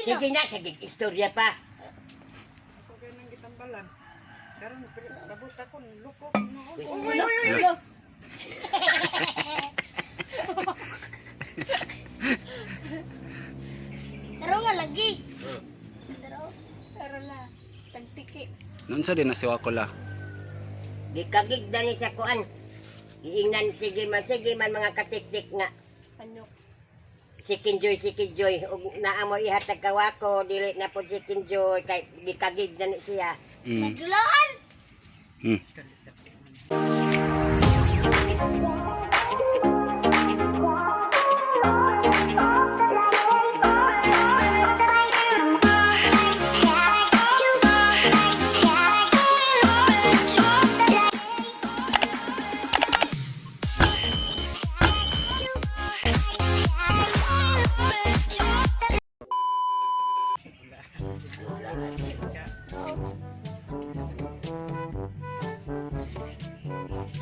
Sige na, sige, istorya pa. Ako kay nang gitambalan. Karon labot ako lukok noon. Uy, Uy, uy, uy, uy. Taro nga lagi. Taro. Tara la. Tagtiki. Noon sa din na si Wakola. Gikagig dani sa kuan. Giingnan sige man mga katiktik nga. Panyok. Sikin joy, sikin joy. Ug naa mo ihatag kawako, dili na po sikin joy kay gikagig na ni siya. Nagdulaan.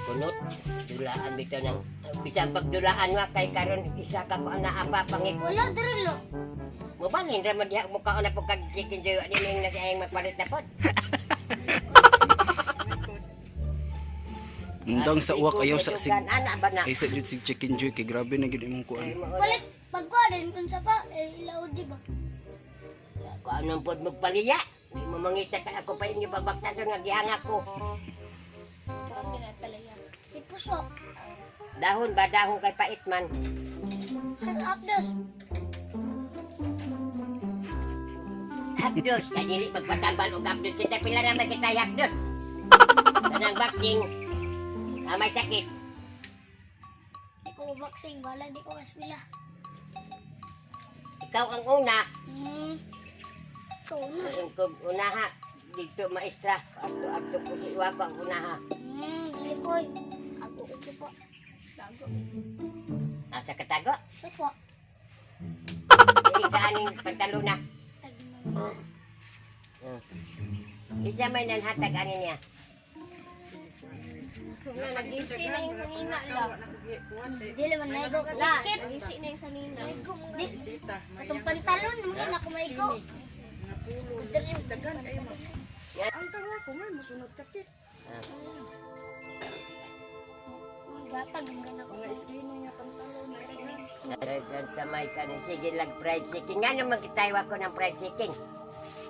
Kunot, dulaan bitaw ng bisan pagdulaan wa kay karon isa ka ko naa pa pangit. Wala diri lo. Mo balhin ra man diha mo kaon na po kag chicken joy di ning na siya magpalit na pod. Undang sa uwak ayaw sa sig Ana ba na? ay sa jud sig chicken joy kay grabe na gid imong kuan. Palit pagkuha din unsa pa eh, ilaod di ba? Ko anong pod magpaliya? Di mo mangita kay ako pa inyo pagbaktason nga gihanga ko. Kaon din at palaya. Ipuso. Dahon ba dahon kay pait man. Has abdos. Hapdos, kay dili magpatambal og hapdos kita pila ra man kita hapdos. Kanang boxing. Ah, may sakit. Di ko boxing wala di ko kaswila. Ikaw ang una. Ikaw na. Ang kog unaha dito maestra. Adto adto ko si Iwako ang unaha. Dili ko. Oy. Ako ito pa. Tago. Asa katago? Sa pa. Dili ka aning pantalona. Tagman. Isa may nanhatag ani niya. Na, nag-isi na yung sanina la. Dili man naigo. La, Kit. nag-isi na yung sanina. Di. Bisita. Atong pantalon mga na kumaigo. Mga pulo. Daghan kayo mo. Ang kawa ko may musunod ka kit. Gatag ang gana ko. Mga skinny nga pantalon na daghan. Daghan kamay ka ni sige lag fried chicken. Nga naman kitaywa ko ng fried chicken.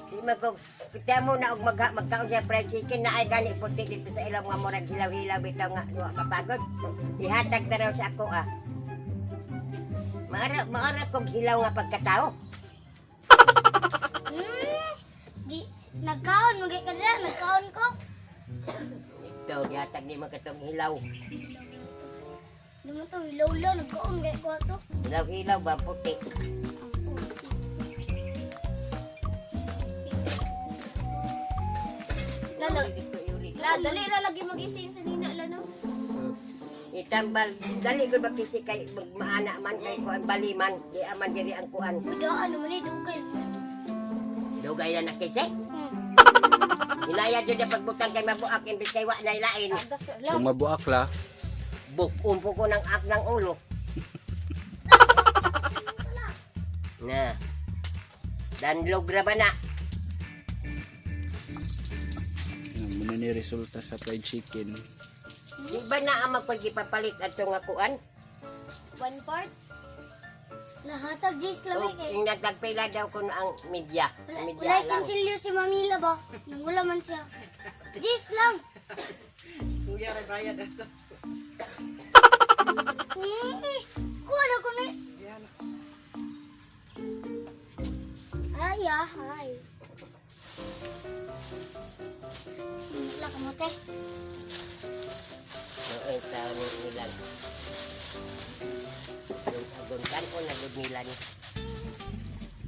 Di man ko kita mo na og magkaon siya fried chicken na ay gani puti dito sa ilong nga murag hilaw-hilaw bitaw nga wa mapagod. Ihatag na raw sa ako ah. Maara maara kog hilaw nga pagkatao. Di nagkaon magay ka dira, nagkaon ko. Ito gihatag ni mo katong hilaw. Lumo to hilaw lang nagkaon gay ko ato. Hilaw-hilaw ba puti. Ang puti. Isi. La, la, Dito yuri. la, dali ra lagi mag-isi yung sanina la no. Itambal dali gud ba kisi kay maana man kay kuan bali man di aman diri ang kuan. Uy, daan naman ni dugay. Dugay na nakisi. Hinaya jud ang pagbutang kay mabuak imbes kay wa na ilain. Kung mabuak la, Bukum po ko ng ak ng ulo. Na. Danlog ra ba na? muna ni resulta sa fried chicken. Di ba na ang magpagipapalit adto nga kuan? One part. Lahatag jis O lami kay. nagtagpila daw kun ang media. Wala, Media wala lang. sinsilyo si Mamila ba? Nangula man siya. Jis lang. Si Kuya ray bayad ato. Kuha na ko ni. Yan. Ay, ah, ay. Wala ka mo, te. Oo, taon ni nilang. Agon agon kan o nagud nila ni.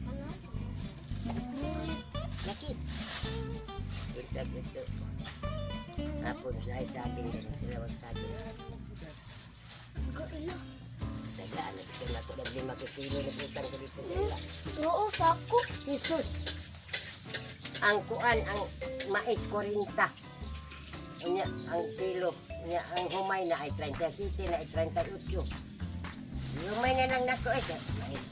Ano? Murit. Laki. Ito, ito. Hapon sa saging din. Dalawang saging. Ga ila. Tagaan na ito na ko. Naglima ko kilo na butang ko dito sa ila. Oo, sako. Jesus! Ang kuan, ang mais 40. Unya, ang kilo. Unya, ang humay na ay 37 na ay 38. Humay na lang nako eh. Mais.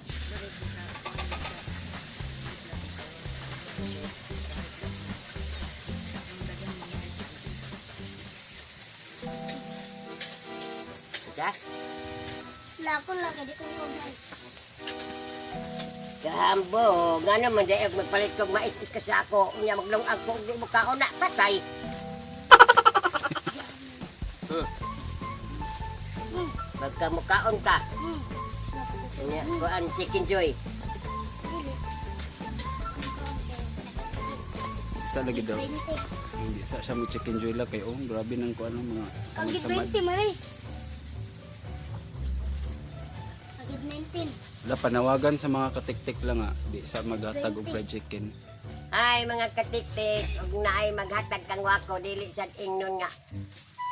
Ako lang, kaya di ko mais. Kahambo, nga naman dahil magpalit kog mais ka sa ako, unya maglungag ko, di mo kaon na, patay. Magkamukaon ka. Unya, kuan chicken joy. Dili. Sa lagi daw. 20. Hindi sa siya mo chicken joy la kay oh, grabe nang kuan ang mga Kagid samad-samad. 20 man eh. Kagid 19. Wala panawagan sa mga katiktik lang ah, di sa maghatag og fried chicken. Ay, mga katiktik, ug naay maghatag kang wako, dili sad ingnon nga.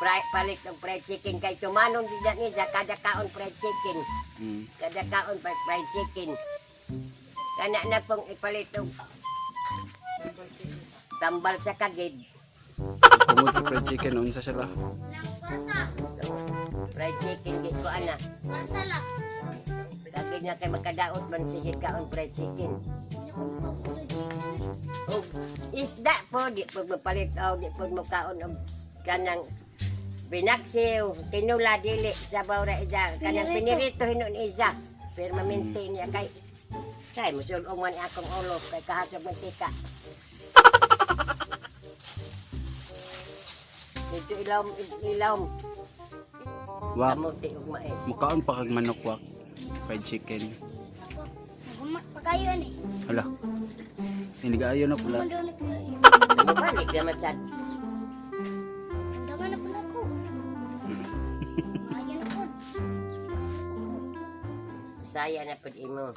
Palit og fried chicken kay tumanon di na niya kada kaon fried chicken. Kada kaon pa fried chicken. Kana na pong ipalit og tambal sa kagid. Tungod sa fried chicken unsa siya la? Lang kwarta. Fried chicken di ko ana. Kwarta lang. Kagid na kay makadaot man sige kaon fried chicken. Hindi ko makaputo chicken eh. Og isda po di po mapalit og di po mukaon og kanang binaksiw, tinula dili sabaw ra ija kanang pinirito Pinirito. hinon ija. Permanente niya kay kay musulong man akong ulo kay kahasog mantika. Dito ilawom ilawom Wak, kamuti ug mais. mukaon pa kag manok wak. Fried chicken. Ako, nagumat pa kayo eh. Hala. Hindi na pula. Ano daw na kayo? Mubalik naman sad. Dangan na pala ako. Ayaw na po. Pasaya na pud imo.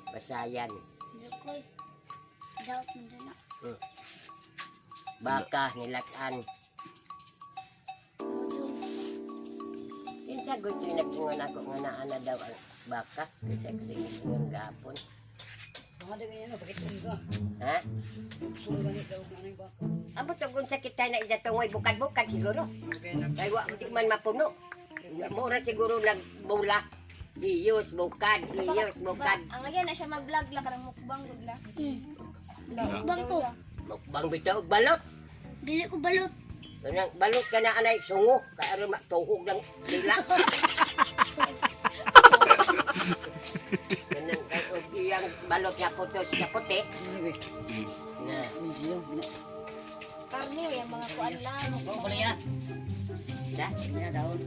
Pasayan. Hindi ko eh. Daot mo na. Baka nilakan. Kinsa gud yung nag-ingon ako nga naa na daw ang baka. Kinsa gud yung nag-ingon gahapon. Mga di ganyan, bakit ka? Ha? Sunod ganit daw kung ano yung baka. Amo to kung sakit tayo na idatungoy bukad-bukad siguro. Okay na. Kay wa di man mapuno. Mura siguro nagbula. Iyos bukad, iyos bukad. Ang lagyan na siya mag-vlog la kanang mukbang gud la. Mukbang ko. Mukbang bitaw og balot. Dili ko balot. Kanang balot ka na anay sungo kay aron matuhog lang dila. Kanang kay og iyang balot nga putos sa puti. Ano ba? Na. Minsiyo. Karne we ang mga kuan la. Oo, pala yan. Da, Yan, daon.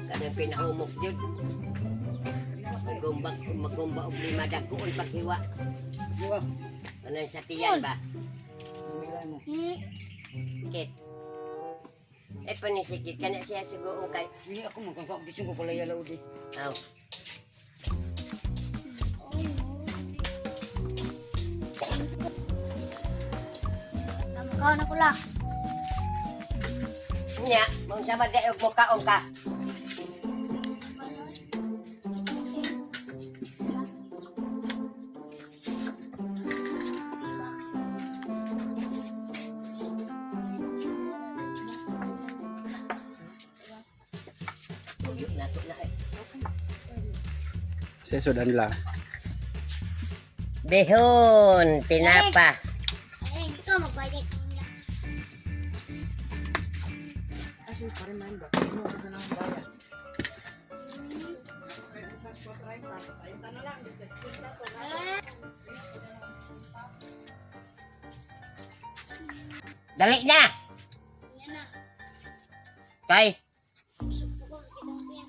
kanang pinahumok jud. Magumba magumba og lima dagkuon paghiwa. Diba? Kanang sa tiyan ba? Bigla mo. Kit. Eh panisikit kana siya sugoong kay. Hindi ako magkakak. Di ko pala yalaw di. Aw. Namakaw na ko lang. Nya, mong sa bagay og mukaon ka. Tuyo na to na eh. Sa sudan la. Bihon, tinapa. Ay, ikaw magbayad ka nila. Kasi pare man ba? Ano ka na ang bayan? Dali na. Yan na. Kay, Busog ko, kita ko yan.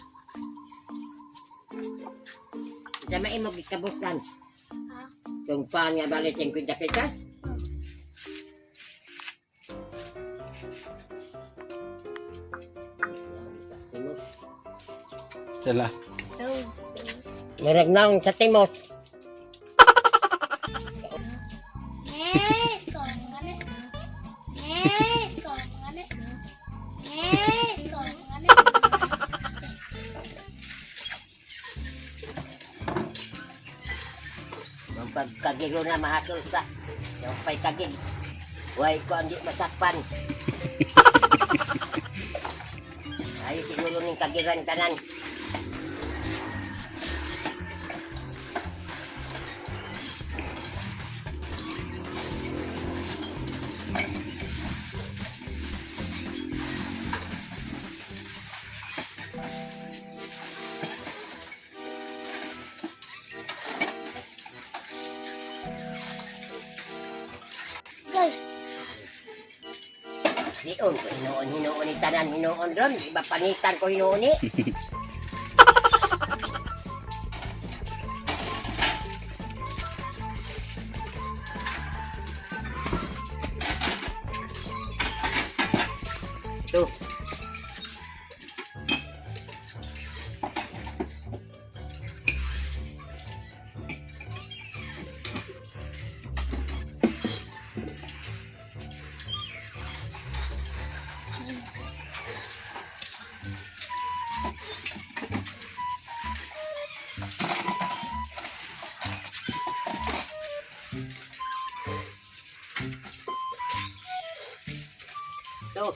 sa maimo gikabutan. Ha? Kung paan nga bali 50 pesos. Sala. Toast. Toast. Marag naong sa timos. Eh, ikaw mga ne. Eh, ikaw mga ne. Eh, ikaw mga ne. Ang pagkagiro na mahasol sa. Yung pa'y kagig. Way ko hindi masakpan. Ay, siguro ning kagiran tanan. Sion ko hinuon hinuon ni tanan hinuon ron, di ba panitan ko hinuon ni? Ito. Ito.